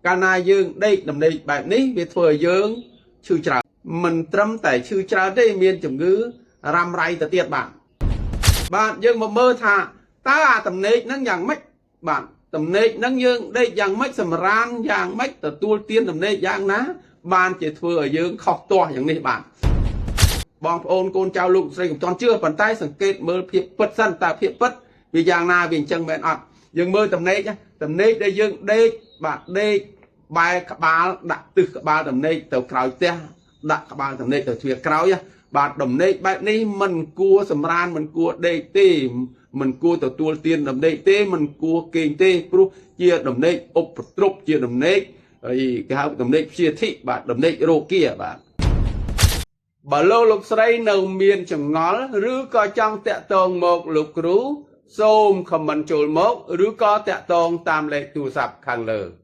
កាលណាយើងដេកដំណេកបែបនេះវាធ្វើឲ្យយើងឈឺច្រើនមិនត្រឹមតែឈឺច្រើនទេមានជំងឺរ៉ាំរ៉ៃទៅទៀតបាទបាទយើងមកមើលថាតើអាដំណេកហ្នឹងយ៉ាងម៉េចបាទដំណេកហ្នឹងយើងដេកយ៉ាងម៉េចសម្រានយ៉ាងម៉េចទទួលទានដំណេកយ៉ាងណា បានជាធ្វើឲ្យយើងខុសទាស់យ៉ាងនេះបាទបងប្អូនកូនចៅលោកស្រីកុំទាន់ជឿប៉ុន្តែសង្កេតមើលភាពពិតសិនតើភាពពិតវាយ៉ាងណាវាអញ្ចឹងមែនអត់យើងមើលតំណេកតំណេកដែលយើងដេកបាទដេកបែរក្បាលដាក់ទិសក្បាលតំណេកទៅក្រោយផ្ទះដាក់ក្បាលតំណេកទៅទ្វារក្រោយបាទតំណេកបែបនេះមិនគួរសម្រានមិនគួរដេកទេមិនគួរទទួលទានតំណេកទេមិនគួរគេងទេព្រោះជាតំណេកឧបទ្រពជាតំណេកហើយគេហៅតំណេកព្យាធិបាទតំណេករោគាបាទបើលោកលោកស្រីនៅមានចម្ងល់ឬក៏ចង់តាក់ទងមកលោកគ្រូសូមខមមិនចូលមកឬក៏តាក់ទងតាមលេខទូរស័ព្ទខាងលើ។